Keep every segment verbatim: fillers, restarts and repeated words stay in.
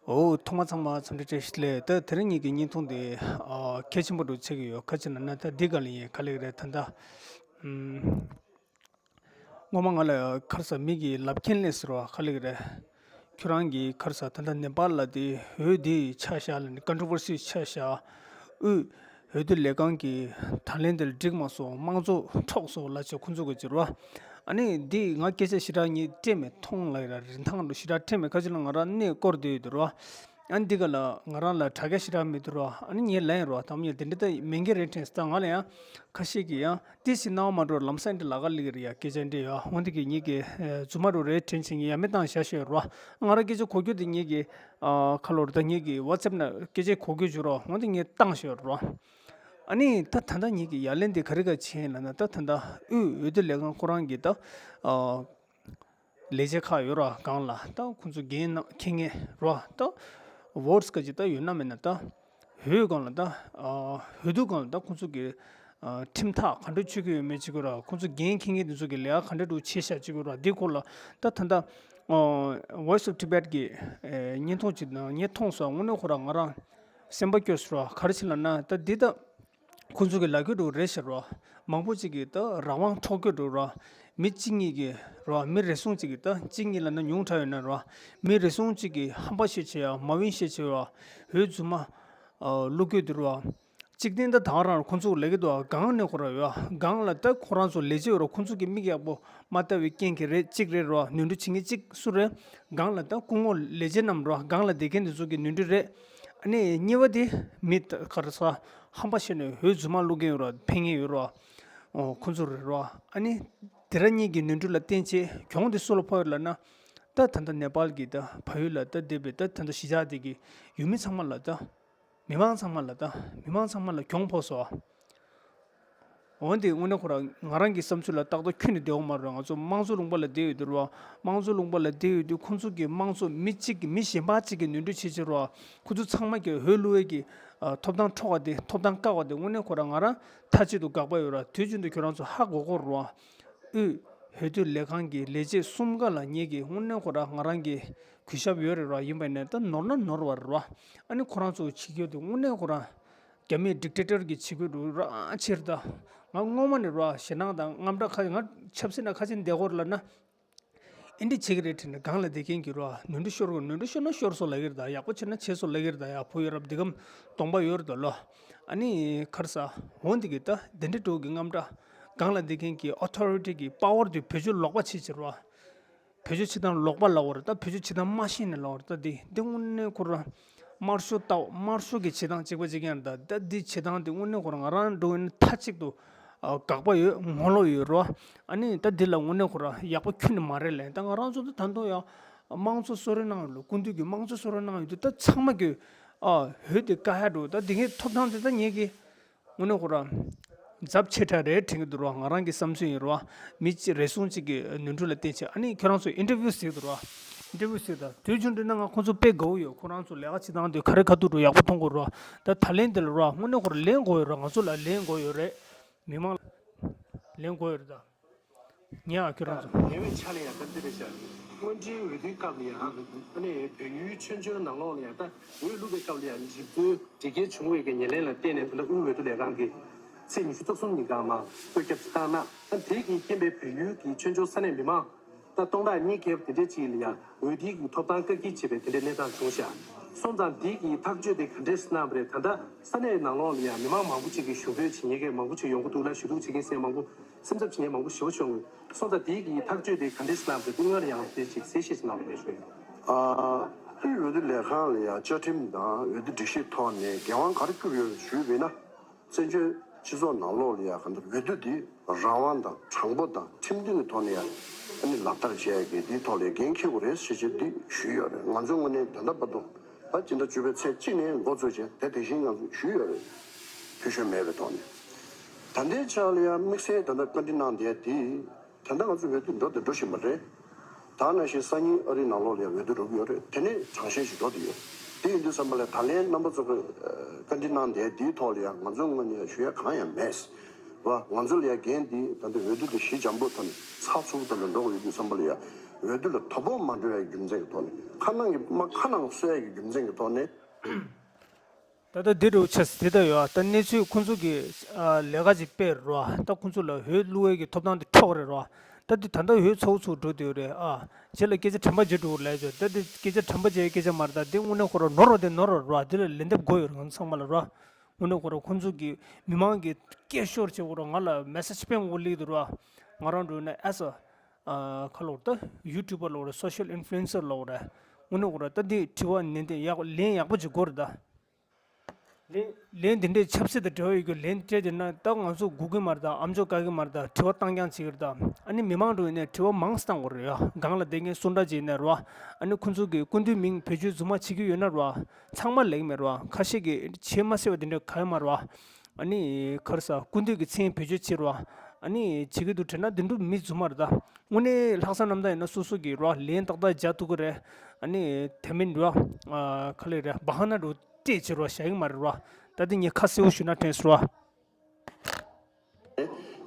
འོ། ཐོག་མ་ཚང་མ་འཚམས་འདྲི་བཀྲ་ཤིས་བདེ་ལེགས། ད་དེ་རིང་ངེད་ཀྱི་བརྙན་ཐུང་འདི་ཨ་གལ་ཆེན་པོ་འདྲ་ཆགས་ཀྱི་ཡོད། ག་ཅི་ལབ་ན་ད་འདི་ག་ལ་ཡིན་ག་ལེ་རེད། ད་ད་ཨམ། སྔོན་མ་ང་ལ་ག་རེ་ཟ་མི་གིས་ལབ་མཁན་ལས་ཟེར་བ་ག་ལེ་རེད། ཁྱོད་རང་གིས་ག་རེ་ཟ་ད་ལྟ་ནེ་པཱལ་ལ་དེ་འོས་འདི་ཆ་བཞག་ལབ་ནས་ཀོན་ཊོ་ཝར་སི་ཆ་བཞག་དབུས་འོས་བསྡུ་ལས་ཁང་གིས་ད་ལན་དེར་འགྲིག་མ་སོང་། དམངས་གཙོ་འཕྲོག་སོང་ལབ་བྱས་ཁོང་ཚོ་གིས་ཟེར་བ། ཨ་ནི་འདི་ང་སྐད་ཆ་ཞེ་དྲག་ངས་སྤྲད་མེད། མཐོང་ལ་ཡ་རིན་ཐང་འདྲ་ཞེ་དྲག་སྤྲད་མེད། ག་ཅི་ལབ་ང་རང་གནས་སྐོར་བསྡད་ཡོད་དེ་རོ། ཨ་ནི་འདི་ག་ལ་ང་རང་ལ་དྲ་རྒྱ་ཞེ་དྲག་མེད་དེ་རོ། ཨ་ནི་ངས་ལན་རོ་དམ་ཉེ་དེ་འདྲ་ད་མེད་མཁན་རེད་དྲན་སོང་། ད་ང་ལ་ཡང་ཁ་ཤས་ཀྱིས་ཡང་དེ་ཞིག་གནང་བ་མ་འགྲོ་ལམ་སང་འདི་ལ་ག་ལིག་རེད་ཡ་སྐད་ཆ་འདྲི་ཡ། འོན་ཏེ་གི་ངེད་ཀྱི་རྫུན་མ་རོ་རེད་དྲན་ཆེན་གྱི་ཡ་མེད་བཏང་བཞག་ཤོད་རོ། ང་རང་སྐད་ཆ་གོ་རྒྱུ་དེ་ངེད་ཀྱི་ཁ་ལོར་ད་ངེད་ཀྱི་ཝ་ཚེབ་ན་སྐད་ཆ་གོ་རྒྱུ་བྱུང་རོ། འོན་ཏེ་ངས་བཏང་ཤོད་རོ། ཨ་ནི་ད་ད་ལྟ་ངེད་ཀྱི་ཡ་ལན་དེ་ག་རེ་ག་བྱས་ལབ་ན། ད་ད་ལྟ་དབུས་འོས་བསྡུ་ལས་ཁང་ཁོ་རང་གི་ད་ལས་བྱེད་ཁག་ཡོད་ར་སྒང་ལ་ད་ཁོང་ཚོ་འགན་ཁྱེར་མཁན་ར་ད་ཝོ་ཊི་སི་ག་ཅིག་ད་ཡོད་ན་མེད་ན་ད་འོས་སྒང་ལ་ད་འོས་བསྡུ་སྒང་ལ་ད་ཁོང་ཚོ་གི་ཁྲིམས་ཐག་ག་འདྲ་གཅོད་ཀྱི་ཡོད་མེད་ཅིག་གོ་ར། ཁོང་ཚོ་འགན་འཁྱེར་མཁན་དེ་ཚོ་གི་ལས་ཀ་ག་འདྲ་འདྲ་བྱེད་ཤག་ཅིག་གོ་ར། འདི་སྐོར་ལ་ད་ད་ལྟ་Voice of Tibet གི་བརྙན་ཐུང་ཅིག་ནང་ངས་མཐོང་སོང་། དངོས་གནས་ཁོ་ར་ང་རང་སེམས་པ་སྐྱོ་སོང་ར། ག་རེ་བྱས་ལབ་ན་ད་འདི་ད་ཁོང་ཚོ་གི་ལབ་རྒྱུ་འདྲ་རེད་ཤག་ར། མང་པོ་ཅིག་གིས་ད་རང་དབང་འཕྲོག་རྒྱུ་འདྲ་ར། མི་གཅིག་གཉིས་ཀྱིས་ར། མི་རེ་ཟུང་ཅིག་གིས་ད་གཅིག་གཉིས་ལབ་ན་ཉུང་དྲགས་ཡོད་ན་ར། མི་རེ་ཟུང་ཅིག་གིས་ཧམ་པ་བཤད་བྱས་ཡ་མ་འོས་བཤད་བྱས་ཡ་འོས་རྫུན་མ་བླུག་རྒྱུ་འདྲ་ར། གཅིག་བརྟེན་ད་ད་ག་རང་ཁོང་ཚོ་ལབ་ཀྱི་འདུག་སྒང་ནས་ཁོ་ར་ཡོད། སྒང་ལ་ད་ཁོ་རང་ཚོ་ལས་བྱེད་ཡོད་ར། ཁོང་ཚོ་གི་མིག་ཡག་པོ་མ་ལྟ་བའི་རྐྱེན་གྱིས་རེད། གཅིག་རེད་ར། ནོར་འཁྲུལ་བྱེད་མཁན་གཅིག་སུ་རེད། སྒང་ལ་ད་སྐུ་ངོ་ལས་བྱེད་རྣམས་ར། སྒང་ལ་བསྡད་མཁན་དེ་ཚོ་གི་ནོར་འཁྲུལ་རེད། ཨ་ནི་གཉིས་པ་དེ་མི་ད་ག་རེ་ཟ་ཧམ་པ་བཤད་ནས་འོས་རྫུན་མ་བླུག་མཁན་ཡོད་ར། ཕན་མཁན་ཡོད་ར། ཨོ་ཁོང་ཚོ་རེད་ར། ཨ་ནི་དེ་ར་གཉིས་ཀྱི་ནོར་འཁྲུལ་ལ་བརྟེན་བྱས་གྱོང་དེ་སུ་ལ་ཕོག་ཡོད་ལབ་ན། ད་ད་ལྟ་ནེ་པཱལ་གྱི་ད་བལ་ཡུལ་ལ་ད་བསྡད་པའི་ད་ད་ལྟ་གཞིས་ཆགས་དེ་གི་ཡུལ་མི་ཚང་མ་ལ་ད། མི་མང་ཚང་མ་ལ་ད། མི་མང་ཚང་མ་ལ་གྱོང་ཕོག་སོང་། འོན་ཏེ་དངོས་གནས་ཁོ་ར་ང་རང་གི་བསམ་ཚུལ་ལ་ཏག་ཏག་ཁྱོན་ནས་བདེ་བོ་མ་རེད། ང་ཚོ་དམངས་གཙོ་ལུང་པ་ལ་བསྡད་ཡོད་དུས་ར། དམངས་གཙོ་ལུང་པ་ལ་བསྡད་ཡོད་དུས་ཁོང་ཚོ་གི་དམངས་གཙོ་མི་གཅིག་གི་མི་གཞན་པ་གཅིག་གི་ནོར་འཁྲུལ་བྱེད་བྱེད་ར། ཁོ་ཚོ་ཚང་མ་གི་འོས་བླུག་ཡས་ཀྱི་ཨ་ཐོབ་ཐང་འཕྲོག་པ་དེ། ཐོབ་ཐང་བཀག་པ་དེ་དངོས་གནས་ཁོ་ར་ང་རང་མཐའ་གཅིག་ཏུ་དགག་པ་ཡོད་ར། དུས་རྒྱུན་དུ་ཁྱོད་རང་ཚོ་ཧ་གོ་གོ་ར། དབུས་འོས་བསྡུ་ལས་ཁང་གི་ལས་བྱེད་གསུམ་ཀ་ལ་ངེད་ཀྱིས་དངོས་གནས་ཁོ་ར་ང་རང་གི་གུས་ཞབས་ཡོད་རེད་ར། ཡིན་པ་ཡིན་ནའི་ད་ནོར་ན་ནོར་བ་རེད་ར། ཨ་ནི་ཁོ་རང་ཚོ་བྱེད་རྒྱུ་དེ་དངོས་གནས་ཁོ་རང་རྒྱ་མིའི་ཌིག་ཊེ་ཊར་གྱི་བྱེད་སྒོ་རུ་རང་ཆེར་ད། ང་སྔོན་མ་ནས་ར་ཞེད་སྣང་དང་དངངས་སྐྲག་ཁ་ང་ཆབ་སྲིད་ནང་ཁ་ཆེ་བསྡད་ཡོད་རེད་ལབ་ན། ཨེ་འདྲ་བྱེད་ཀྱི་རེད་དྲན་ནས་སྒང་ལ་བསྡད་མཁན་གྱི་ར་ནོར་འཁྲུལ་ཤོར་དགོས། ནོར་འཁྲུལ་ཤོར་ན་ཤོར་སོང་ལབ་ཀྱི་རེད་ད། ཡག་པོ་བྱས་ན་བྱས་སོང་ལབ་ཀྱི་རེད་ད། ཡ་བུ་ཡོད་རབས་འདི་གམ་གདོང་པ་ཡོད་རེད་ད་ལོ། ཨ་ནི་ག་རེ་ཟ་འོན་ཏེ་གི་ད་དེ་འདྲ་འགྲོ་གི་དངངས་སྐྲག་སྒང་ལ་བསྡད་མཁན་གྱི་ཨོ་ཐོ་རི་ཊི་གི་པ་ཝར་དེ་བེད་སྤྱོད་ལོག་པ་བྱེད་ཕྱིར་ར། བེད་སྤྱོད་བྱེད་སྟངས་ལོག་པ་ལབ་དགོས་རེད་ད། བེད་སྤྱོད་བྱེད་སྟངས་མ་ཤེས་ནས་ལབ་དགོས་རེད་ད། འདི་འདི་དངོས་གནས་ཁོ་ར་དམར་ཤོག་ལྟ་བུ་དམར་ཤོག་གི་བྱེད་སྟངས་གཅིག་པ་གཅིག་རྐྱང་རེད་ད། ད་འདི་བྱེད་སྟངས་འདི་དངོས་གནས་ཁོ་ར་ང་རང་འགྲོ་ཡིན་ན་མཐའ་གཅིག་ཏུ་ཨ་དགག་པ་ཡོད། ངོ་ལོག་ཡོད་རོ། ཨ་ནི་ད་འདི་ལ་དངོས་གནས་ཁོ་ར་ཡག་པོ་ཁྱོན་ནས་མ་རེད་ལབ། ད་ང་རང་ཚོ་ད་ད་དུང་ཡང་དམངས་གཙོ་གསོལ་རས་གནང་ཡོད་ལོ། སྐུ་མདུན་གྱིས་དམངས་གཙོ་གསོལ་རས་གནང་ཡོད་དུས་ད་ཚང་མ་གིས་ཨ་འོས་དེ་བཀག་ཡ་འགྲོ། ད་འདི་ངའི་ཐོབ་ཐང་དེ་ད་ངེད་ཀྱི་དངོས་གནས་ཁོ་ར་ཚབས་ཆེ་དྲགས་རེད་དྲན་གྱི་འདུག་ར། ང་རང་གི་བསམ་ཚུལ་ཡིན་ར། མི་གཅིག་རེ་ཟུང་གཅིག་གི་ནོར་འཁྲུལ་ལ་བརྟེན་བྱས། ཨ་ནི་ཁྱོད་རང་ཚོ་ཨིན་ཊར་བིའུ་ཟེར་གྱི་འདུག་ར། ཨིན་ཊར་བིའུ་ཟེར་ད་དུས་རྒྱུན་དུ་ན་ང་ཁོང་ཚོ་དཔེ་དགའ་བོ་ཡོད། ཁོ་རང་ཚོ་ལས་ཀ་བྱེད་སྟངས་དེ་ག་རེ་ག་ཐུག་འགྲོ་ཡག་པོ་མཐོང་གི་ར། ད་ད་ལན་དེ་ལ་ར་དངོས་གནས་ཁོ་ར་ལན་དགོས་ཡོད་ར། ང་ཚོ་ལ་ལན་དགོས་ཡོད་རེད། མི་མང་ལ་ལན་དགོས་ཡོད་རེད་ད། ཉེ་ཨ་ཁྱོད་རང་ཚོ། ཉེ་བའི་ཆ་ལ་ཡང་ད་འདི་རེད་ཤག་སྔོན་འགྲོའི་འོས་བསྡུའི་སྐབས་ལ་ཡང་ཨ་ནི་བལ་ཡུལ་ཆོས་འབྱོར་ནང་ལོགས་ལ་ཡང་ད་འོས་བླུག་པའི་སྐབས་ལ་ཡང་འཇིབ་རྩོལ་འགྲིག་གལ་བྱུང་བའི་གི་ཉེར་ལེན་ལ་བརྟེན་ནས་ད་ལྟ་དབུས་འོས་བསྡུ་ལས་ཁང་གིས་ཚེས་ཉི་ཤུ་རྩ་གསུམ་ཉིན་གང་མ་བཀོད་ཁྱབ་བཏང་ན། ད་དེ་གི་རྐྱེན་པས་བལ་ཡུལ་གྱི་ཆོས་འབྱོར་ས་གནས་མི་མང་ད་སྟོང་ཕྲག་གཉིས་བརྒལ་བ་དེ་འདྲས་ཅིག་ལ་ཡང་འོས་བསྡུའི་གི་ཐོབ་ཐང་བཀག་སྐྱིལ་བྱས་པའི་དེ་འདྲའི་གནས་སྟངས་བྱུང་ཤག་སོང་ཙང་དེ་གི་ཐག་གཅོད་དེ་ག་འདྲས་གནང་བ་རེད། ད་ལྟ་ས་གནས་ནང་ལོགས་ལ་ཡང་མི་མང་མང་པོ་ཅིག་གིས་ཞུ་འབོད་བྱེད་མཁན་མང་པོ་ཅིག་ཡོང་གི་འདུག་ལ། ཞུ་གཏུག་བྱེད་མཁན་སེ་མང་པོ། སེམས་འཚབ་བྱེད་མཁན་མང་པོ་ཞེ་པོ་བྱུང་། སོང་ཙང་དེའི་གི་ཐག་གཅོད་དེ་ག་འདྲས་གནང་དགོས་འདུག་སྔར་ཡང་དེ་ཅིག་གསལ་བཤད་ཅིག་གནང་རོགས་གནང་ཞུ་ཡིན། ཨ། དབུས་འོས་བསྡུ་ལས་ཁང་ལ་ཡང་བཅའ་ཁྲིམས་དང་འོས་བསྡུ་སྒྲིག་གཞིའི་ཐོག་ནས་འགན་དབང་ག་རེ་བསྐྱུར་ཡོད་ཞུས་པ་ཡིན་ན། བཙན་བྱོལ་སྤྱི་ཚོགས་ནང་ལོགས་ལ་ཡང་ག་འདྲ་འོས་བསྡུ་འདི་རང་དབང་དང་དྲང་པོ་དང་ཁྲིམས་མཐུན་གྱི་ཐོག་ནས་ཡང་ཨ་ནི་ལག་བསྟར་བྱེད་ཡ་གི་འདིའི་ཐོག་ལ་འགན་འཁྱེར་དགོས་རེད་ཞེས་བྱས་འདི་ཞུས་ཡོད་རེད། ང་ཚོའི་ངོས་ནས་ད་ལྟ་བར་དུ་ད་སྤྱི་ཟླ་བཅུ་པའི་ཚེས་གཅིག་ནས་འགོ་བཙུགས་བྱས་དེ་དེ་བཞིན་ང་ཚོས་ཞུས་ཡོད་རེད། འཐུས་ཤོར་མེད་པའི་ཐོག་ནས། ད་ལྟའི་ཆ་ལ་ཡང་དམིགས་བསལ་ད་ལྟ་བཀའ་འདྲི་གནང་བསྡད་དེ། ད་ལྟ་ང་ཚོ་འོས་བསྡུ་འགྲོ་དང་འགྲོ་བཞིན་པ་རེད། ད་ནང་བཞིན་སང་ཉིན་ཨ་རིའི་ནང་ལོགས་ལ་ཡང་འོས་བསྡུ་འགྲོ་གི་ཡོད་རེད། དེ་ནས་གྲངས་བཤེར་ཞིག་འགྲོ་བསྡད་ཡོད། དེ་ཡིན་དུས་ཙམ་པ་ལ་ད་ལན་རྣམ་པ་ཚོ་གི་བཀའ་འདྲི་གནང་བསྡད་དེའི་ཐོག་ལ་ཡང་ང་ཚོའི་ངོས་ནས་ཡང་ཞུ་ཡ་གང་ཡང་མེད། བ། ང་ཚོ་ལ་ཡང་འགན་འདི་ད་ལྟ་འོས་བསྡུ་དེ་ཞི་འཇམ་པོ་དང་ཚགས་ཚུད་པོ་དང་འགྲོ་དགོས་ཡོད་དུས་ཙམ་པ་ལ་ཡང་ འོས་བསྡུ་ལ་དོ་ཕོག་མ་འགྲོ་བའི་རྒྱུ་མཚན་གྱི་ཐོག་ནས། ཁ་ནང་གི་མ་ཁ་ནང་གསོ་ཡས་ཀྱི་རྒྱུ་མཚན་གྱི་ཐོག་ནས། ད་ལྟ་འདི་འདྲ་བོ་ཆགས་སྲིད་ད་ཡོད། ད་གནས་ཚུལ་ཁོང་ཚོ་གི་ཨ་ལས་ཀ་ཅིག་སྤེལ་རོ། ད་ཁོང་ཚོ་ལ་འོས་བླུག་ཡས་ཀྱི་ཐོབ་ཐང་དེ་འཕྲོག་རེད་རོ། ད་འདི་ད་ལྟ་འོས་ཚོགས་ཚུགས་འགྲོ་དུས་རེད་ཨ། རྗེས་ལ་སྐད་ཆ་དྲན་པ་བརྗེད་འགྲོ་གི་རེད་ཟེར། ད་འདི་སྐད་ཆ་དྲན་པ་བརྗེད་ཡས་སྐད་ཆ་མ་རེད། ད་འདི་དངོས་གནས་ཁོ་རང་ནོར་བ་དེ་ནོར་བ་རོ། འདི་ལ་ལན་འདེབས་དགོས་ཡོད་རེད་ང་ཚོ་ཚང་མ་ལ་རོ། དངོས་གནས་ཁོ་རང་ཁོང་ཚོ་གི་མི་མང་གི་སྐད་ཤོར་བྱེད་དགོས་རོ། ང་ལ་མེ་སེ་ཇི་སྤེལ་དགོས་ལིག་འདུག་རོ། ང་རང་འགྲོ་ན་ཨེ་ས་ཨ་ཁ་ལོར་ད་ཡུ་ཊུབ་པར་ལོག་རེད། སོ་ཤལ་ཨིན་ཕུ་ལུ་ཨེན་སར་ལོག་རེད། དངོས་གནས་ཁོ་རང་ད་འདི་དྲི་བ་ནན་ཏན་ཡག་ལན་ཡག་པོ་ཅིག་དགོས་རེད་ད། ལན་ལན་འདི་འདྲའི་ཆབ་སྲིད་དང་འབྲེལ་བ་ཡོད་རྒྱུ་ལན་སྤྲད་དེ་ན་ད་ང་ཚོ་སྒུག་གི་མ་རེད་ད། ཨམ་ཅོག་བཀག་གི་མ་རེད་ད། དྲི་བ་བཏང་རྐྱང་བྱེད་ཀྱི་རེད་ད། ཨ་ནི་མི་མང་འགྲོ་ཡིན་ནའི་དྲི་བ་མང་ཙམ་བཏང་དགོས་རེད་ཡ། སྒང་ལ་བསྡད་མཁན་སུ་འདྲ་ཅིག་ཡིན་ནའི་རོ། ཨ་ནི་ཁོང་ཚོ་གི་སྐུ་མདུན་མིང་བེད་སྤྱོད་རྫུན་མ་བྱེད་ཀྱི་ཡོད་ན་རོ། ཚང་མ་ལེགས་མེད་རོ། ཁ་ཤས་ཀྱིས་བྱེད་མ་སྲིད་པ་དེ་འདྲ་ག་ཡོད་མ་རོ། ཨ་ནི་ག་རེ་ཟ། སྐུ་མདུན་གྱི་མཚན་བེད་སྤྱོད་བྱེད་རོ། ཨ་ནི་བྱེད་ཀྱི་འདུག་དྲན་ན་དེ་འདྲ་མི་རྫུན་མ་རེད་ད། དངོས་གནས་ལྷག་བསམ་རྣམ་དག་ཡིན་ན་སོ་སོ་གི་རོ་ལན་ཏག་ཏག་རྒྱག་ཐུབ་ཀྱི་རེད། ཨ་ནི་དེ་མིན་རོ། ཨ་ག་ལེར་རེད། བ་ཧ་ན་འདྲ་བོ་སྤྲད་བྱེད་རོ་བཞག་གི་མ་རེད་རོ། ད་དེ་ངས་ཁ་གསལ་པོ་ཞུ་ན་དྲན་སོང་རོ།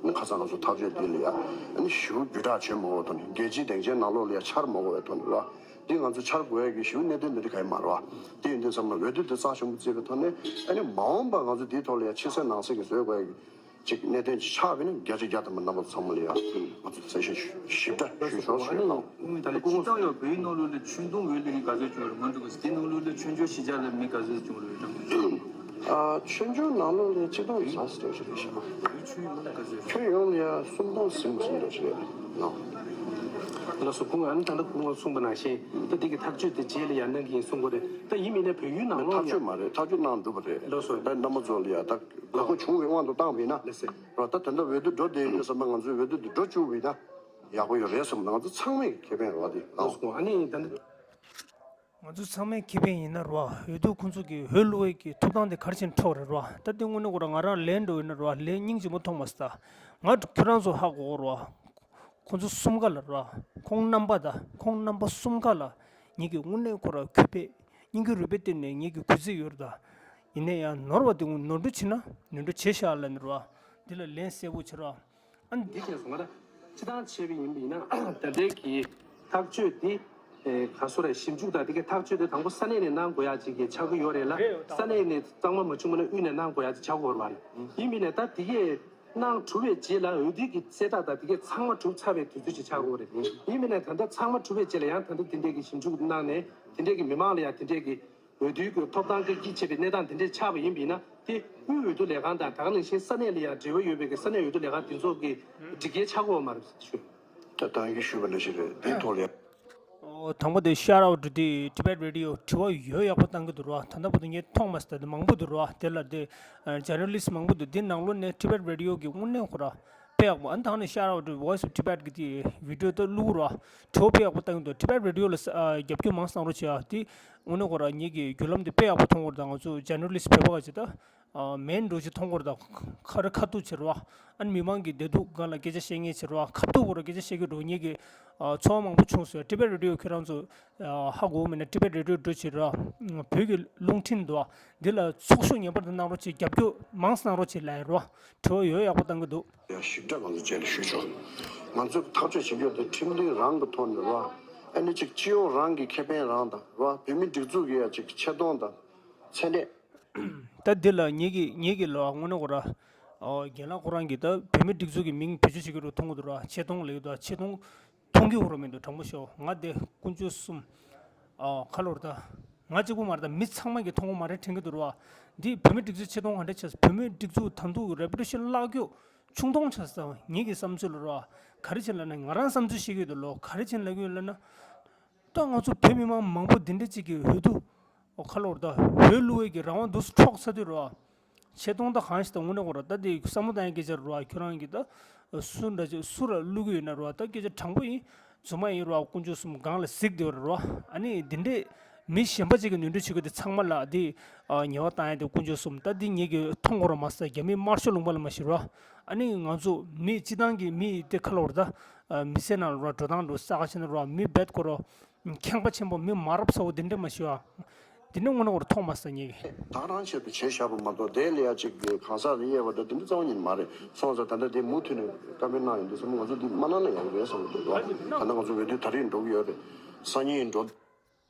ནི་ཁ་སང་ང་ཚོ་ཐག་གཅོད་འདི་ལ་ཡ་ནི་ཞེ་པོ་བརྒྱུད་བསྒྲགས་བྱེད་མ་དགོས་ཐོག་ནས། རྒྱལ་སྤྱིའི་སྡིངས་ཆའི་ནང་ལོགས་ལ་ཡ་འཆར་མ་དགོས་པའི་ཐོག་ནས་རོ། འདི་ང་ཚོ་འཆར་དགོས་ཡ་གི་ཞེ་པོ་གནད་དོན་འདི་འདྲ་ག་ཡི་མ་རོ། འདི་ཡིན་དུས་ཙམ་ལ་འོས་བསྡུ་འདི་རྩ་ཆེན་པོ་བརྩིས་པའི་ཐོག་ནས། ཨ་ནི་མ་འོངས་པ་ང་ཚོ་འདིའི་ཐོག་ལ་ཡ་ཕྱི་གསལ་ནང་གསལ་གྱི་བཟོ་དགོས་ཡ་གི་ཅིག་གནད་དོན་ཅིག་ཆགས་པ་ཡིན་ན། བརྒྱ་ཆ་བརྒྱ་ཐམ་པ་རྣམ་པ་ཚོ་ཚང་མ་ལ་ཡ་ང་ཚོ་གསལ་བཤད་ཞིབ་ཕྲ་ཞུས་ཆོག་ཞུས་གནང་། ད་ནི་སྤྱིར་བཏང་ཡང་བོད་ཡིག་ནང་ལོགས་ལ་ཆོས་དུང་འོས་བསྡུ་ཡིག་ག་ཚོད་བྱུང་རེད། མ་འགྲོ་གི་དེ་ནང་ལོགས་ལ་ཆོས་འབྱོར་གཞིས་ཆགས་ལ་མི་ག་ཚོད་བྱུང་རེད། ཨ་ཆོས་འབྱོར་ནང་ལོགས་ལ་ཆིག་སྟོང་ཡིན་ས་རེད་ཞེས་ཞུ། ཁྱོན་ཡོངས་ལ་ཡ་སུམ་སྟོང་ཟིན་ཟིན་འགྲོ་ཞིག་རེད་ནོ། ལགས་སོ། ཁོང་ཨ་ནི་ད་ལྟ་ཁོང་གསུངས་པ་ནང་བཞིན་ད་འདི་གི་ཐག་གཅོད་དེ་རྗེས་ལ་ཡར་གནང་གི་ཡིན་གསུང་གི་རེད། ད་ཡིན་མིན་ནའི་བོད་ཡུལ་ནང་ལོགས་ཡ། ཐག་གཅོད་མ་རེད། ཐག་གཅོད་གནང་འགྲུབ་པ་རེད། ལགས་སོ། ད་རྣམ་པ་ཚོ་ལ་ཡ་ད་དགོས་མཁོ་བྱུང་བའི་དབང་དུ་བཏང་བ་ཡིན་ན། ལགས་སོ། རོ། ད་ད་ལྟ་འོས་བསྡུ་འགྲོ་བསྡད་ཡོད་བསམ་ན། ང་ཚོས་འོས་བསྡུ་འདི་འགྲོ་བཅུག་པ་ཡིན་ན་ཡག་པོ་ཡོད་རེད་བསམ། ང་ཚོ་ཚང་མའི་ཁེ་ཕན་རེད་བ་འདི། ལགས་སོ། ཨ་ནི་ད་འདི། ང་ཚོ་ཚང་མའི་ཁེ་ཕན་ཡིན་ན་རོ། འོས་བསྡུ་ཁོང་ཚོ་གི་འོས་བླུག་པའི་གི་ཐོབ་ཐང་དེ་ག་རེ་བྱས་ནས་འཕྲོག་རེད་རོ། ད་དེ་དངོས་གནས་ཁོ་རང་ང་རང་ལན་འགྲོ་ཡིན་ན་རོ། ལན་སྙིང་རྗེ་མོ་མཐོང་མ་སོང་། ད་ང་ཁྱོད་རང་ཚོ་ཧ་གོ་གོ་རོ། ཁོང་ཚོ་གསུམ་ཀ་ལ་རོ། ཁོང་རྣམ་པ་དང་ཁོང་རྣམ་པ་གསུམ་ཀ་ལ་ངེད་ཀྱི་དངོས་གནས་ཁོ་རང་གུས་པས་སྙིང་གི་རུས་པའི་གཏིང་ནས་ངེད་ཀྱི་གུས་བརྩི་ཡོད་རེད་ད། ཡིན་ན་ཡང་ནོར་བ་དེ་ནོར་འཁྲུལ་བྱས་ན་ནོར་འཁྲུལ་བྱས་ཤག་ལབ་ནས་རོ། འདི་ལ་ལན་གསལ་པོ་བྱེད་རོགས། ཨ་ནི་འདི་བྱས་སོང་ང་ད། སྤྱིར་བཏང་བྱས་པ་ཡིན་པ་ཡིན་ན་ད་ལྟའི་གི་ཐག་གཅོད་འདི་ཨེ་ག་སོ་རེད། ཞིབ་འཇུག་དང་དེ་གའི་ཐག་གཅོད་དེ་དང་པོ་ས་གནས་ནས་གནང་དགོས་ཡ་ཅིག་གི་ཆགས་ཀྱི་ཡོད་རེད་ལ། རེད་ཡོད། ས་གནས་ནས་གཙང་མ་མ་བྱུང་བ་ན་དབུས་ནས་གནང་དགོས་ཡ་ཅིག་ཆགས་ཀྱི་ཡོད་རེད་བ། ཡིན་པ་ཡིན་ན་ད་དེ་གའི་གནང་གྲུབ་པའི་རྗེས་ལ་འོས་བསྡུ་གི་གསལ་བསྒྲགས་དང་དེ་གའི་ཚང་མ་གྲུབ་ཚར་བའི་དུས་ཚོད་ཅིག་ཆགས་ཀྱི་ཡོད་རེད། ཡིན་པ་ཡིན་ན་ད་ལྟ་ཚང་མ་གྲུབ་པའི་རྗེས་ལ་ཡང་ད་ལྟ་དེ་འདྲས་ཀྱི་ཞིབ་འཇུག་གནང་ནས་དེ་འདྲས་ཀྱི་མི་མང་ལ་ཡང་དེ་འདྲས་ཀྱི་འོས་བསྡུའི་གི་ཐོབ་ཐང་གི་བྱེད་པའི་གནས་སྟངས་དེ་འདྲས་ཆགས་པ་ཡིན་པ་ཡིན་ན། དེ་དབུས་འོས་བསྡུ་ལས་ཁང་དང་ད་ག་ནང་བཞིན་ས་གནས་ལ་ཡང་འབྲེལ་བ་ཡོད་པའི་གི་ས་གནས་འོས་བསྡུ་ལས་ཁང་དེ་ཚོ་གི་སྒྲིག་འགལ་ཆགས་ཀྱི་ཡོད་མ་རེད་ཞུ། ད་ད་གིན་ཞུས་པ་ནང་བཞིན་རེད། དེའི་ཐོག་ལ་ཡང་། ཨོ། དང་པོ་དེ་ཤར་ཨའོ་ཊུ་དེ་Tibet Radio དྲི་བ་ཡོད་ཡག་པོ་བཏང་གི་འདུག་ར། ད་ལྟ་བར་དུ་ངས་མཐོང་མ་སོང་། ད་དེ་མང་པོ་འདུག་ར། དེ་ལ་དེ་ཇར་ནལ་ལིསི་ཊི་མང་པོ་འདུག་དེ་ནང་ལོགས་ནས་Tibet Radio གི་དངོས་གནས་ཁོ་ར་དཔེ་ཡག་པོ། ཨ་ནི་ད་ནི་ཤར་ཨའོ་ཊུ་Voice of Tibet གི་དེ་བི་ཌི་ཡོ་དེ་བླུགས་ར། དྲི་བ་དཔེ་ཡག་པོ་བཏང་གི་འདུག Tibet Radio ལ་ས་ཨ་རྒྱབ་སྐྱོར་མང་གནང་རོགས་བྱེད་ཨ། དེ་དངོས་གནས་ཁོ་ར་ངེད་ཀྱི་བརྒྱུད་ལམ་དེ་དཔེ་ཡག་པོ་མཐོང་གི་རེད། ད་ང་ཚོ་ཇར་ནལ་ལིསི་ཊི་བོད་པ་ག་ཅིག་ད། ཨ་མེན་འགྲོ་ཅིག་མཐོང་གི་རེད་ད། ཁ་རི་ཁ་ཐུག་བྱེད་རོགས། ཨ་ནི་མི་མང་གི་བདེ་སྡུག་སྒང་ལ་སྐད་ཆ་བཤད་མཁན་བྱེད་རོགས། ཁ་ཐུག་གོ་ར་སྐད་ཆ་བཤད་ཀྱི་འགྲོ་ངེད་ཀྱི་ཨ་ཚོར་བ་མང་པོ་བྱུང་སོང་། Tibet Radio ཁྱོད་རང་ཚོ་ཨ་ཧ་གོ་མེད་ན་Tibet Radio འགྲོ་བྱེད་རོགས། བོད་ཀྱི་རླུང་འཕྲིན་འདུག་དེ་ལ་ཚོགས་ཞུགས་ངེས་པར་དུ་གནང་རོགས་བྱེད། རྒྱབ་སྐྱོར་མང་ཙམ་གནང་རོགས་བྱེད་ལབ་ཡ་རོགས། དྲི་བ་ཡོད་ཡག་པོ་བཏང་གི་འདུག་ཡང་ཞིབ་ཕྲ་ང་ཚོ་རྗེས་ལ་ཞུས་ཆོག་ང་ཚོས་ཐག་གཅོད་བྱེད་རྒྱུ་དེ་ཁྲིམས་མཐུན་རང་གི་ཐོག་ནས་རོགས། ཨ་ནི་ཅིག་སྤྱི་ཡོངས་རང་གི་ཁེ་ཕན་རང་དང་རོགས། བོད་མི་སྒྲིག་འཛུགས་ཀྱི་ཡ་ཅིག་ཆེ་མཐོང་དང་མཚན་གནས། ད་འདི་ལ་ངེད་ཀྱི་ངེད་ཀྱི་ལོ་དངོས་གནས་ཁོ་ར། ཨོ། རྒན་ལགས་ཁོ་རང་གིས་ད་བོད་མི་སྒྲིག་འཛུགས་ཀྱི་མིང་བེད་སྤྱོད་བྱེད་ཀྱི་རུ་མཐོང་གི་འདུག་ར། ཆེ་མཐོང་ལེགས་འདུག་ཆེ་མཐོང་མཐོང་གི་འོ་ར་མི་འདུག་དྲང་པོ་ཤོད། ང་དེ་དཀོན་མཆོག་གསུམ། ཨོ། ཁ་ལོར་ད། ང་གཅིག་པུ་མ་རེད་ད། མི་ཚང་མ་གིས་མཐོང་གི་མ་རེད་དྲན་གྱི་འདུག་ར། འདི་བོད་མི་སྒྲིག་འཛུགས་ཆེ་མཐོང་ག་འདྲ་བྱས། བོད་མི་སྒྲིག་འཛུགས་ད་དུང་རེ་པུ་ཊེ་ཤན་བརླག་རྒྱུ་ཆུང་མཐོང་ཆགས་སོང་། ངེད་ཀྱི་བསམ་ཚུལ་ལ་ར། ག་རེ་བྱས་ལབ་ན་ང་རང་བསམ་ཚུལ་བཤད་ཀྱི་ཡོད་དོ་ལོ། ག་རེ་བྱས་ལབ་ཀྱི་ཡོད་ལབ་ན། ད་ང་ཚོ་བོད་མི་མང་མང་པོ་འདི་འདྲ་ཅིག་གིས་འོས་བསྡུ། ཨོ། ཁ་ལོར་ད་འོས་བླུག་པའི་གི་རང་དབང་འདུག་སེ་འཕྲོག་ཚར་དུས་རོ། ཆེ་མཐོང་ད་གང་ཞིག་ད་དངོས་གནས་ཁོ་ར་ད་དེ་བསམ་བློ་བཏང་ཡའི་སྐད་ཆ་རོ། ཁྱོད་རང་གིས་ད་སུ་འདྲ་ཅིག་སུ་ར་བླུག་གི་ཡོད་ན་རོ། ད་སྐད་ཆ་དྲང་པོ་ཡིན། རྫུན་མ་ཡིན་རོ། དཀོན་མཆོག་གསུམ་སྒང་ལ་གཟིགས་བསྡད་རོ། ཨ་ནི་འདི་འདྲས་མི་གཞན་པ་ཅིག་གིས་ནོར་འཁྲུལ་བྱེད་དགོས་དེ་ཚང་མ་ལ་དེ་ཉེས་པ་བཏང་ཡ་དེ་དཀོན་མཆོག་གསུམ། ད་འདི་ངེད་ཀྱིས་མཐོང་གོ་ར་མ་ཟད་རྒྱ་མི་དམར་ཤོག་ལུང་པ་ལ་མ་ཤི་རོ། ཨ་ནི་ང་ཚོ་མི་སྤྱི་བཏང་གི་མི་དེ་ཁ་ལོར་ད་མི་ཚེ་ནང་ལ་རོ། འགྲོ་སྟངས་རོ། ས་ཁ་ཆེ་ན་རོ། མི་རྦད་ཁོ་རོ། ཁེངས་པ་ཆེན་པོ། མི་མ་རབས་ཚ་བོ་དེ་འདྲ་མ་ཤི་བ། དེ་འདྲ་དངོས་གནས་ཁོ་རང་མཐོང་མ་སོང་ངས། ད་རང་ཆེད་དུ་བྱས་བཞག་པ་མ་གཏོགས་དེ་ལ་ཡ་གཅིག་གི་གང་ཟག་རེ་དབྱེ་བ་དང་དེ་འདྲ་རྩ་བ་ཉིད་མ་རེད། སོང་ཙང་ད་ལྟ་དེ་མུ་མཐུད་ནས་བཀའ་མོལ་གནང་ཡོང་དུས་ཙམ་ང་ཚོ་འདི་མ་གནང་ན་ཡག་རེད་བསམ་གྱི་འདུག་ད་ལྟ་ང་ཚོ་འོས་བསྡུ་ད་རེས་འགྲོ་གི་ཡོད་རེད། སང་ཉིན་འགྲོ།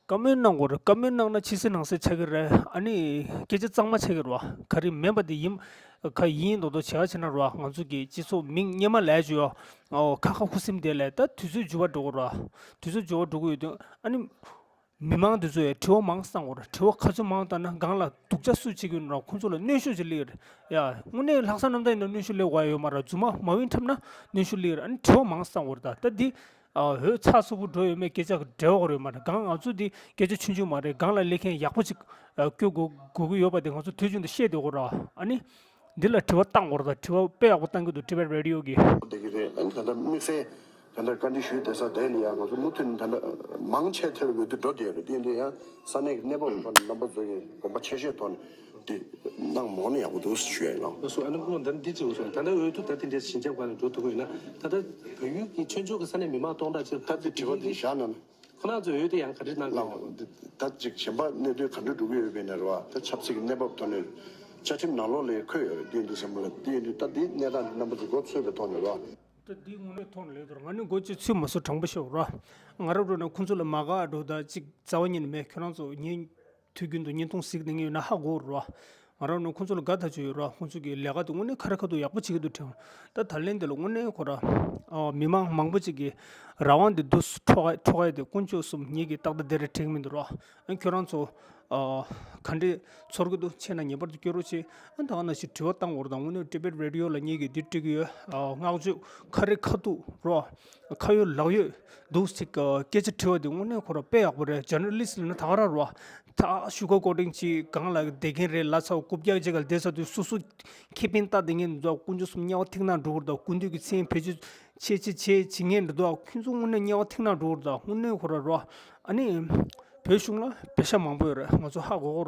བཀའ་མོལ་གནང་དགོས་རེད། བཀའ་མོལ་གནང་ན་ཕྱི་གསལ་ནང་གསལ་ཆགས་ཀྱི་རེད། ཨ་ནི་སྐད་ཆ་གཙང་མ་ཆགས་ཀྱི་རེད་བ། ག་རེ་མིན་པ་དེ་ཡིན། ག་ཡིན་མདོག་མདོག་བྱས་པ་བྱས་ན་རེད་བ། ང་ཚོ་གི་སྤྱི་ཚོགས་མིང་སྔོན་མ་ལས་བཅོས་ཡོད། ཨོ་ཁ་ཁ་ཁུ་སིམ་དེ་ལས་ད་དུས་ཚོད་འགྱུར་བ་འགྲོ་གི་རེད་བ། དུས་ཚོད་འགྱུར་བ་འགྲོ་གི་ཡོད་དུས་ཨ་ནི། མི་མང་དེ་ཚོས་དྲི་བ་མང་བཏང་དགོས་རེད། དྲི་བ་ག་ཚོད་མང་བཏང་ན་སྒང་ལ་སྡུག་ཅག་སུས་བྱེད་ཀྱི་ཡོད་ན་ར་ཁོང་ཚོ་ལ་གནོན་ཤུགས་ཅིག་སླེབས་ཡོད་རེད་ཡ། དངོས་གནས་ལྷག་བསམ་རྣམ་དག་ཡིན་ན་གནོན་ཤུགས་སླེབས་དགོས་ཡོད་མ་རེད། རྫུན་མ་མ་འོས་འཁྲབ་ན་གནོན་ཤུགས་སླེབས་ཡོད་རེད། ཨ་ནི་དྲི་བ་མང་བཏང་དགོས་རེད། ད་ད་འདི་འོས་ཚགས་ཚུད་པོ་འགྲོ་ཡོད་མེད་སྐད་ཆ་འབྲེལ་བ་ཡོད་མ་རེད། སྒང་ང་ཚོ་འདི་སྐད་ཆ་ཆུང་ཆུང་མ་རེད། སྒང་ལ་སླེབས་མཁན་ཡག་པོ་ཅིག་བསྐོ་དགོས་དགོས་ཀྱི་ཡོད་པ་དེ་ང་ཚོ་དུས་རྒྱུན་དུ་བཤད་བསྡད་དགོས་རེད། ཨ་ནི། འདི་ལ་དྲི་བ་བཏང་དགོས་རེད། ད་དྲི་བ་དཔེ་ཡག་པོ་བཏང་གི་འདུག Tibet Radio་གིས། བསྡད་ཀྱི་རེད། ཨ་ནི་ད་ལྟ་དམིགས་བསལ་ད་ལྟ་བཀའ་འདྲི་ཞུས་བསྡད་ས་དེ་ལ་ཡང་ང་ཚོ་མུ་མཐུད་ནས་ད་ལྟ་མང་ཆེ་ཐེར་འོས་བསྡུ་འགྲོ་བསྡད་ཡོད་རེད། དེ་ཡིན་དུས་ཡང་ས་གནས་ཀྱི་གནས་བབ་ཀྱི་ཐོག་ནས་རྣམ་པ་ཚོ་གིས་དགོངས་པ་ཆེ་བཞེས་ཐོག་ནས་འདི་གནང་མ་འོང་ན་ཡག་པོ་འདུག་ཞུ་ཡ་ཡིན་ལགས། ལགས་སོ། ཨ་ནི་སྐུ་ངོ་ད་འདི་གཅིག་སོང་། ད་ལྟ་འོས་བསྡུ་ད་དེ་འདྲའི་ཞི་འཇམ་སྒང་ནས་འགྲོ་ཐུབ་ཀྱི་ཡོད་ན། ད་ལྟ་བལ་ཡུལ་གྱི་ཆོས་ཕྱོགས་ཀྱི་ས་གནས་མི་མང་སྟོང་ཕྲག་གཅིག་ད་ལྟ་དྲི་བ་འདི་བཞག་ན་ན། ཁོ་རང་ཚོས་འོས་བསྡུ་ཡང་ག་འདྲ་གནང་གི་ཡོད། ལགས། ད་ཅིག་གཞན་པ་གནད་དོན་ག་འདྲ་འགྲོ་གི་ཡོད་པའི་ནས་རེད་བ། ད་ཆབ་སྲིད་ཀྱི་གནས་བབ་ཐོག་ནས་བཅའ་ཁྲིམས་ནང་ལོགས་ལ་འཁོད་ཡོད་རེད། དེ་འདུག་བསམ་པ་ལ་དེ་འདུག་ད་འདི་གནས་སྟངས་འདི་རྣམ་པ་ཚོ་མགོ་ཚོས་པའི་ཐོག་ནས་རེད་བ། ད་འདི་དངོས་གནས་ཐོག་ནས་ལེགས་འདུག་ང་ནི་མགོ་ཅིག་ཚོས་མ་སོང་། དྲང་པོ་ཤོད་རེད་བ། ང་རང་འགྲོ་ན་ཁོང་ཚོ་ལ་མ་དགའ་འགྲོ། ད་ཅིག་རྩ་བ་ཉིད་ནས་མེད། ཁྱོད་རང་ཚོ་ངའི་དུས་རྒྱུན་དུ་བརྙན་ཐུང་གཟིགས་བསྡད་མཁན་ཡོད་ན་ཧ་གོ་རེད་བ། ང་རང་ནི་ཁོང་ཚོ་ལ་དགའ་ཐག་ཆོད་ཡོད་ར། ཁོང་ཚོ་གི་ལས་ཀ་དེ་དངོས་གནས་ཁ་རི་ཁ་ཐུག་ཡག་པོ་བྱེད་ཀྱི་འདུག་དྲན། ད་ད་ལན་དེ་ལ་དངོས་གནས་ཁོ་ར། ཨ། མི་མང་མང་པོ་ཅིག་གིས་རང་དབང་དེ་འདུག་སེ་འཕྲོག་ག་འཕྲོག་ག་ཡ་དེ་དཀོན་མཆོག་གསུམ། ངེད་ཀྱིས་ཏག་ཏག་དེ་རེད་དྲན་གྱི་མི་འདུག་ར། ཨ། ཁྱོད་རང་ཚོ། ཨ། ག་འདྲས་ཚོར་གྱི་འདུག་བྱས་ན་ངེས་པར་དུ་སྐྱོན་རོགས་བྱེད། ཨ། ད་ག་ནང་བཞིན་དྲི་བ་བཏང་དགོས་རེད། ད་དངོས་གནས་Tibet Radio་ལ་ངེད་ཀྱིས་འདི་སྤྲད་ཀྱི་ཡོད། ཨ། བསྔགས་བརྗོད་ཁ་རི་ཁ་ཐུག་ར། ཁ་ཡོད་ལག་ཡོད་འདུག་སེ་སྐད་ཆ་དྲི་བ་དེ་དངོས་གནས་ཁོ་ར་དཔེ་ཡག་པོ་རེད། ཇར་ནལ་ལི་སི་ལབ་ན་ད་ག་རང་ར། ད་ཤུ་གར་ཀོ་ཊིང་ཅིག་སྒང་ལ་བསྡད་མཁན་རེད་ལབ་ཚར། རྐུབ་བཀྱག་ཅིག་ག་བསྡད་ཚར་དུས་སོ་སོ་ཁེ་ཕན་ལྟ་བསྡད་མཁན་འདུག་དཀོན་མཆོག་གསུམ་དམྱལ་བ་ཐིག་ནག་འགྲོ་གི་རེད་ད། སྐུ་མདུན་གྱི་མཚན་བེད་སྤྱོད་བྱེད་བྱེད་བྱེད་བྱེད་མཁན་རེད་ད། ཁྱོད་ཚོ་དངོས་གནས་དམྱལ་བ་ཐིག་ནག་འགྲོ་གི་རེད་ད། དངོས་གནས་ཁོ་ར་ར། ཨ་ནི། བོད་གཞུང་ལ་བེད་ཤ་མང་པོ་ཡོད་རེད། ང་ཚོ་ཧ་གོ་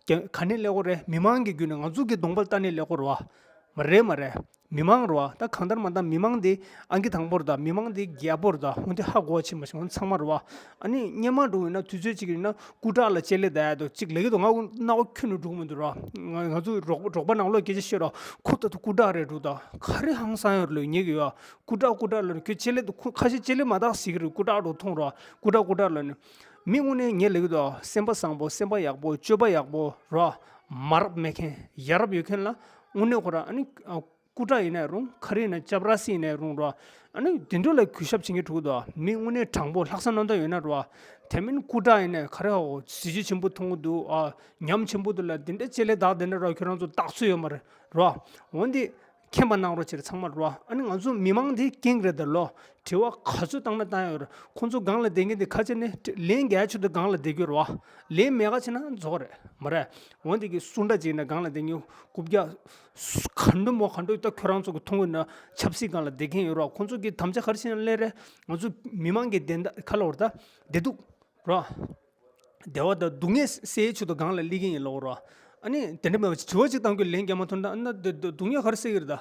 གི་རེད་བ། ག་ནས་སླེབས་ཀྱི་རེད། མི་མང་གི་བརྒྱུད་ནས་ང་ཚོ་གི་གདོང་པ་ལ་ལྟ་ནས་སླེབས་ཀྱི་རེད་བ། མ་རེད་མ་རེད། མི་མང་རེད་བ། ད་གང་ལྟར་མ་ལྟར་མི་མང་དེ་ཨང་ཀི་དང་པོ་རེད་ད། མི་མང་དེ་རྒྱལ་པོ་རེད་ད། འོན་ཏེ་ཧ་གོ་བ་ཕྱིན་མ་ཤེས། འོན་ཚང་མ་རེད་བ། ཨ་ནི་སྔོན་མ་འགྲོ་ཡིན་ན་དུས་ཚོད་ཅིག་ཡིན་ན་སྐུ་དྲག་ལ་ལྕེ་ལེ་བལྡག་ཡ་འདུག་ཅིག་ལབ་ཀྱི་འདུག་ང་རྣ་བ་ཁྱོན་ནས་འགྲོ་གི་མི་འདུག་ར། ང་ང་ཚོའི་རོགས་རོགས་པ་ནང་ལོགས་སྐད་ཆ་བཤད་ར། ཁོ་ད་དུང་སྐུ་དྲག་རེད་འདུག་ད་ག་རེ་ཧང་སང་ཡོད་རེད་ལབ་ཉེ་གི་ཡོད། སྐུ་དྲག་སྐུ་དྲག་ལབ་ནས་ཁྱོད་ལྕེ་ལེ་འདུག་ཁོ་ཁ་ཤས་ལྕེ་ལེ་མ་བལྡག་ཟེར་གྱི་རེད། སྐུ་དྲག་འགྲོ་མཐོང་ར། སྐུ་དྲག་སྐུ་དྲག་ལབ་ནས། མི་དངོས་གནས་ངས་ལབ་ཀྱི་འདུག་སེམས་པ་བཟང་པོ། སེམས་པ་ཡག་པོ། སྤྱོད་པ་ཡག་པོ་ར། མ་རབས་མེད་མཁན། ཡ་རབས་ཡོད་མཁན་ལ་དངོས་གནས་ཁོ་ར་ཨ་ནི། སྐུ་དྲག་ཡིན་ནའི་རུང་། ག་རེ་ཡིན་ན་ཅབ་ར་སི་ཡིན་ནའི་རུང་ར། ཨ་ནི་དེ་འདྲ་ལ་གུས་ཞབས་བྱེད་མཁན་འགྲོ་གི་འདུག་མི་དངོས་གནས་དྲང་པོ་ལྷག་བསམ་རྣམ་དག་ཡོད་ན་ར། དེ་མིན་སྐུ་དྲག་ཡིན་ནའི་ག་རེ་ཧ་གོ། གཟི་བརྗིད་ཆེན་པོ་མཐོང་གི་འདུག་ཨ། ཉམས་ཆེན་པོ་འདུག་ལབ་དེ་འདྲ་ལྕེ་ལེ་བལྡག་དེ་འདྲ་ར། ཁྱོད་རང་ཚོ་བལྡག་ཚོད་ཡོད་མ་རེད་ར། འོན་ཏེ་མཁྱེན་པ་གནང་རོགས་བྱེད་ཚང་མ་ར། ཨ་ནི་ང་ཚོ་མི་མང་དེ་རྐྱེན་རེད་ད་ལོ། དྲི་བ་ག་ཚོད་བཏང་ན་བཏང་ཡོད་རེད། ཁོང་ཚོ་སྒང་ལ་བསྡད་མཁན་དེ་ཁ་ཆེ་ནས་ལན་རྒྱག་ཆེད་དུ་སྒང་ལ་བསྡད་རྒྱུ་རེད་བ། ལན་མེད་ཁ་ཆེ་ན་རྫོགས་རེད་མ་རེད། འོན་ཏེ་གི་སུ་འདྲ་ཅིག་ཡིན་ན་སྒང་ལ་བསྡད་མཁན་རྐུབ་བཀྱག་ག་འདྲ་མོ་ག་འདྲ་ད་ཁྱོད་རང་ཚོ་གི་མཐོང་གི་ན་ཆབ་སྲིད་སྒང་ལ་བསྡད་མཁན་ཡོད་རེད་བ། ཁོང་ཚོ་གི་དམ་བཅའ་ག་རེ་བྱས་ན་སླེབས་རེད། ང་ཚོ་མི་མང་གི་བདེན་མཐའ་ག་ལ་བར་ད་བདེ་སྡུག་རེད་བ། བདེ་བ་དང་སྡུག་བསྔལ་སེལ་ཆེད་དུ་སྒང་ལ་སླེབས་མཁན་ཡིན་ལབ་རོ། ཨ་ནི་དེ་འདྲ་མེད་པ་དྲི་བ་གཅིག་བཏང་རྒྱུ་ལན་རྒྱག་མ་ཐུབ་ན་ཨ་ན་དེ་དེ་སྡུག་བསྔལ་ག་རེ་སེལ་གྱི་རེད་ད།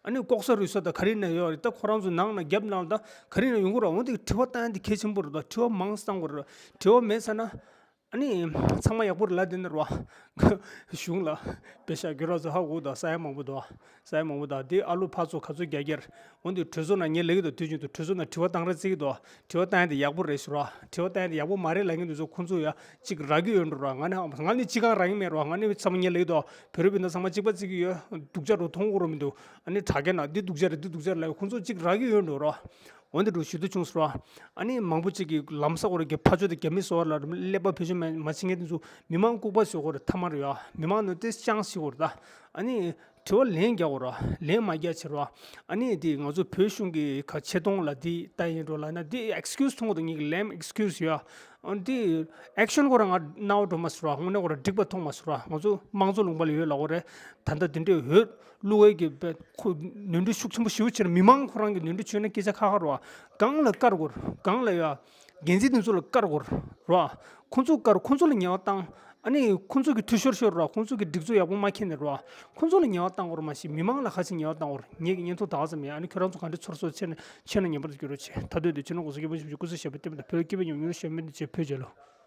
ཨ་ནི་ལྐོག་ཟ་རུལ་སུངས་དང་ག་རེ་ཡིན་ན་ཡོད་རེད་ད། ཁོ་རང་ཚོ་ནང་ན་རྒྱབ་ནང་ལ་ད་ག་རེ་ཡིན་ན་ཡོང་གི་རེད། འོན་ཏེ་དྲི་བ་བཏང་ཡ་དེ་གལ་ཆེན་པོ་རེད་ད། དྲི་བ་མང་བཏང་དགོས་རེད། དྲི་བ་མེད་ཟེར་ན། ཨ་ནི་ཚང་མ་ཡག་པོ་རེད་ལབ་བསྡད་ན་རེད་བ། གཞུང་ལ་པེ་ཤ་གྱོད་ར་ཚོ་ཧ་གོ་ད། ས་ཡ་མང་པོ་འདུག་ས་ཡ་མང་པོ་དང་དེ་ཨ་ལོ་ཕར་ཚུར་ག་ཚོད་རྒྱག་རྒྱུ་རེད། འོན་ཏེ་གྲོས་ཚོགས་ནང་ངས་ལབ་ཀྱི་འདུག་དུས་རྒྱུན་དུ་གྲོས་ཚོགས་ནང་དྲི་བ་བཏང་ར་བརྩི་གི་འདུག་དྲི་བ་བཏང་ཡ་དེ་ཡག་པོ་རེད་ཟེར་ར། དྲི་བ་བཏང་ཡ་དེ་ཡག་པོ་མ་རེད་ལབ་མཁན་དེ་ཚོ་ཁོང་ཚོ་ཡ་གཅིག་རག་གི་ཡོད་འགྲོ་ར། ང་ནི་ང་ནི་གཅིག་གང་རག་གི་མེད་ར། ང་ནི་ཚང་མ་ངས་ལབ་ཀྱི་འདུག་བོད་རིགས་སྤུན་ཟླ་ཚང་མ་གཅིག་པ་བརྩི་གི་ཡོད། སྡུག་ཅག་རུ་མཐོང་གི་ར་མི་འདུག་ཨ་ནི་དྲ་རྒྱ་ནང་འདི་སྡུག་ཅག་རེད། འདི་སྡུག་ཅག་རེད་ལབ་ཁོང་ཚོ་གཅིག་རག་གི་ཡོད་འགྲོ་ར། འོན་ཏེ་འགྲོ་ཞུ་འདོད་བྱུང་ཟེར་བ། ཨ་ནི་མང་པོ་ཅིག་གིས་ལམ་སང་ཁོ་ར་གི་ཕར་ཕྱོགས་དེ་རྒྱ་མི་བཟོ་བ་ལ་ཀླད་པ་བེད་སྤྱོད་མ་མ་བྱེད་མཁན་དེ་ཚོ་མི་མང་ལྐུགས་པ་བཟོ་དགོས་རེད། ཐ་མར་ཡ་མི་མང་ནང་དེ་ཅང་ཤེས་དགོས་རེད་ད། ཨ་ནི་དྲི་བ་ལན་རྒྱག་དགོས་རེད། ལན་མ་རྒྱག་ཕྱིར་བ། ཨ་ནི་དེ་ང་ཚོ་བོད་གཞུང་གི་ཁ་ཆེ་མཐོང་ལ་དེ་ལྟ་ཡིན་འགྲོ་ལབ་ན་དེ་ཨེགས་ཀིའུ་སི་མཐོང་གི་འདུག་ངེད་ཀྱི་ལེམ་ཨེགས་ཀིའུ་སི་ཡ། ཨ་ནི་དེ་ཨེག་ཤན་ཁོ་ར་ང་རྣ་བ་འགྲོ་མ་སོང་ར། དངོས་གནས་ཁོ་ར་འགྲིག་པ་མཐོང་མ་སོང་ར། ང་ཚོ་དམངས་གཙོ་ལུང་པ་ལ་ཡོད་ལབ་དགོས་རེད། ད་ལྟ་དེ་འདྲའི་འོས་བླུག་འོས་ཀྱི་བས་ཁོ་ནོར་འཁྲུལ་ཤུགས་ཆེན་པོ་ཞེ་པོ་ཅིག་རེད། མི་མང་ཁོ་རང་གི་ནོར་འཁྲུལ་བྱུང་ན་སྐད་ཆ་ཁ་ཁ་རེད་བ། སྒང་ལ་བཀར་དགོས་རེད། སྒང་ལ་ཡ་འགན་འཛིན་དེ་ཚོ་ལ་བཀར་དགོས་རེད་བ། ཁོང་ཚོ་བཀར། ཁོང་ཚོ་ལ་ཉེས་པ་བཏང་། ཨ་ནི་ཁོང་ཚོ་གི་འཐུས་ཤོར་ཤོར་རེད་བ། ཁོང་ཚོ་གི་སྒྲིག་འཛུགས་ཡག་པོ་མ་འཁྱེར་ནས་རེད་བ། ཁོང་ཚོ་ལ་ཉེས་པ་བཏང་དགོས་རེད་མ་གཞི་མི་མང་ལ་ཁ་ཅིག་ཉེས་པ་བཏང་དགོས་རེད། ངེད་ཀྱི་བརྙན་ཐུང་ད་ག་ཙམ་ཡིན། ཨ་ནི་ཁྱོད་རང་ཚོ་ག་འདྲ་ཚོར་སོང་། ཆེ་ན་ཆེ་ན་ངེས་པར་དུ་བསྐྱུར་རོགས་བྱེད། ད་དུས་དེ་ཕྱི་ནང་གོང་ས་སྐྱབས་མགོན་ཆེན་པོ་མཆོག་སྐུ་ཚེ་ཞབས་པད་བརྟན་པ་དང་བོད་ལ་སྐྱིད་པའི་ཉམས་མྱོང་ཞབས་པད་བརྟན་ཅེས། བོད་རྒྱལ་ལོ།